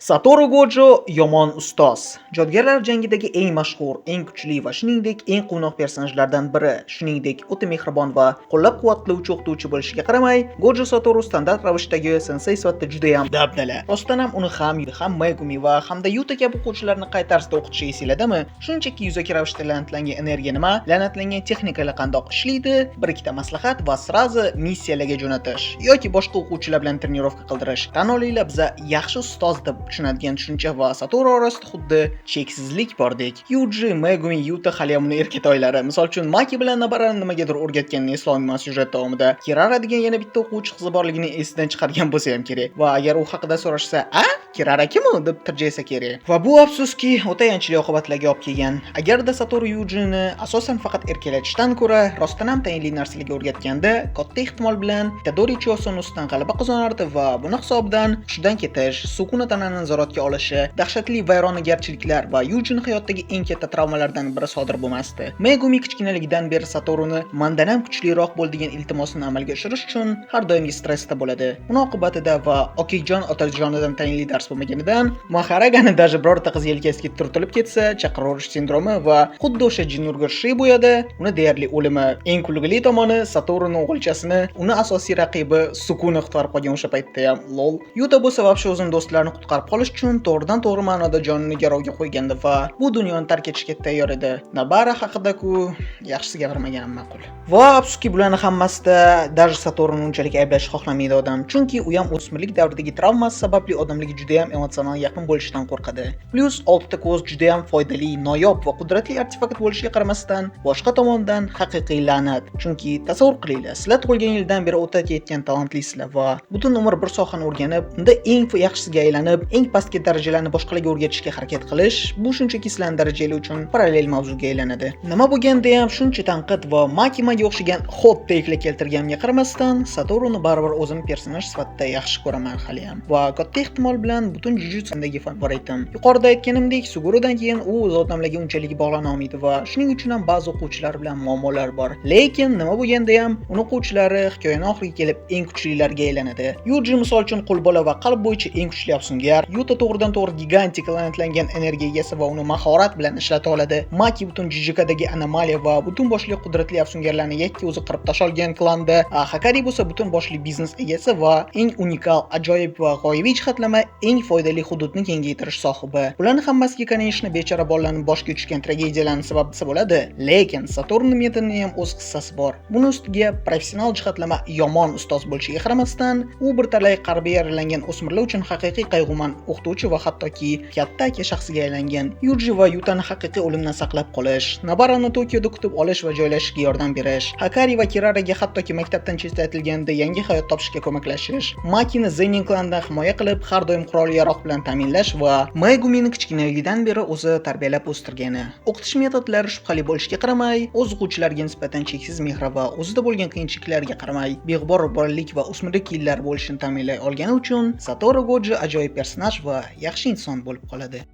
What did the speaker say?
Satoru Gojo yomon ustoz. Jodugarlar jangidagi eng mashhur, eng kuchli va shuningdek eng quvnoq personajlardan biri, shuningdek o'ta mehribon va qo'llab-quvvatlovchi o'qituvchi bo'lishiga qaramay, Gojo Satoru standart ravishdagi sensei sifatida juda ham dabdala. Rostdan ham uni ham Megumi va hamda Yuta kabi o'quvchilarni qay tarzda o'qitishi esinglardami? Shunchaki yuzaki ravishda la'natlangan energiya nima, la'natlangan texnikalar qandoq ishlaydi, bir ikkita maslahat va сразу missiyalarga jo'natish yoki boshqa o'quvchilar bilan тренировка qildirish. Tan olinglar, biza yaxshi ustoz deb tushunadigan tushuncha va Satoru orasida xuddi cheksizlik bordek. Yuji, Megumi, Yuta haliyam uni erkatoylari. Misol uchun, Maki bilan Nabarani nimagadir o'rgatganini eslolmayman syujet davomida. Kirara degan yana bitta o'quvchi qizi borligini esidan chiqargan bo'lsa ham kerak. Va agar u haqida so'rashsa, "A, Kirara kim u?" deb tirjaysa kerak. Va bu, afsuski, o'ta ayanchli oqibatlarga olib kelgan. Agarda Satoru Yujini asosan faqat erkalatishdan ko'ra rostdan ham tayinli narsalarga o'rgatganda, katta ehtimol bilan Itadori Chosoni ustidan g'alaba qozonardi va buni hisobidan hushidan ketish, Sukuna tanani nazoratga olishi, dahshatli vayronagarchiliklar va Yujini hayotdagi eng katta travmalardan biri sodir bo'lmasdi. Megumi kichkinaligidan beri Satoruni mandan ham kuchliroq bo'l degan iltimosini amalga oshirish uchun har doimgi stressda bo'ladi. Uni oqibatida va okajon otajonidan tayinli dars bo'lmaganidan Maharagani даже birorta qiz yelkasiga turtilib ketsa, chaqiraverish sindromi va xuddi o'sha jinurgir Shibuyada uni deyarli o'limi. Eng kulgili tomoni, Satoruni o'g'ilchasini uni asosiy raqibi Sukuna qutqarib qolgan o'sha paytda ham, lol. Yuta bo'lsa вообще o'zini do'stlarini qutqarib qolish uchun to'g'ridan to'g'ri ma'noda jonini garovga qo'ygandi va bu dunyoni tark etishga tayyor edi. Nabara haqida-ku yaxshisi gapirmaganim ma'qul. Va afsuski, bularni hammasida даже Satoruni unchalik ayblashni xohlamaydi odam, chunki u ham o'smirlik davridagi travmasi sababli odamlarga juda ham emotsional yaqin bo'lishdan qo'rqadi. Plyus oltita ko'z juda ham foydali, noyob va qudratli artefakt bo'lishiga qaramasdan, boshqa tomondan haqiqiy la'nat. Chunki tasavvur qilinglar, sizlar tug'ilgan yildan beri o'ta ketgan talantlisizlar va butun umr bir sohani o'rganib, unda eng yaxshisiga aylanib, eng pastki darajalarni boshqalarga o'rgatishga harakat qilish, bu shunchaki sizlarni darajanglar uchun parallel mavzuga aylanadi. Nima bo'lganda ham, shuncha tanqid va Makimaga o'xshagan hot take'lar keltirganimga qaramasdan, Satoruni baribir o'zim personaj sifatida yaxshi ko'raman haliyam. Va katta ehtimol bilan butun Jujutsu'dagi favoritim. Yuqorida aytganimdek, Sugurudan keyin u o'z odamlarga unchalik bog'lana olmaydi va shuning uchun ham ba'zi o'quvchilar bilan muammolar bor. Lekin nima bo'lganda ham, uni o'quvchilari hikoyani oxiriga kelib eng kuchlilarga aylanadi. Yuji, misol uchun, qo'lbola va qalb bo'yicha eng kuchli afsungar, Yuta to'g'ridan to'g'ri gigantik la'natlangan energiya egasi va uni mahorat bilan ishlata oladi. Maki butun JJKdagi anomaliya va butun boshli qudratli afsungarlarni yakka o'zi qirib tasholgan klanda, Hakari bo'lsa butun boshli biznes egasi va eng unikal, ajoyib va g'oyaviy jihatlama eng foydali hududni kengaytirish sohibi. Bularni hammasiga, конечно, bechora bolalarning boshiga tushgan tragediyalarni sabab desa bo'ladi, lekin Satoruni metodining ham o'z hissasi bor. Buni ustiga professional jihatlama yomon ustoz bo'lishiga qaramasdan, u bir talay qalbi yaralangan o'smirlar uchun haqiqiy qayg'umand o'qituvchi va hattoki katta aka shaxsiga aylangan. Yuji va Yutani haqiqiy o'limdan saqlab qolish, Nabarani Tokioda kutib olish va joylashishga yordam berish, Hakari va Kiraraga hattoki maktabdan chetlatilganda yangi hayot topishga ko'maklashish, Makini Zenin klanidan himoya qilib, har doim qurol yarog' bilan ta'minlash va Megumini kichkinaligidan beri o'zi tarbiyalab o'stirgani. O'qitish metodlari shubhali bo'lishiga qaramay, o'z o'quvchilariga nisbatan cheksiz mehri va o'zida bo'lgan qiyinchiliklarga qaramay, beg'ubor bolalik va o'smirlik yillari bo'lishini ta'minlay olgani uchun Satoru Gojo ajoyib personaj va yaxshi inson bo'lib qoladi.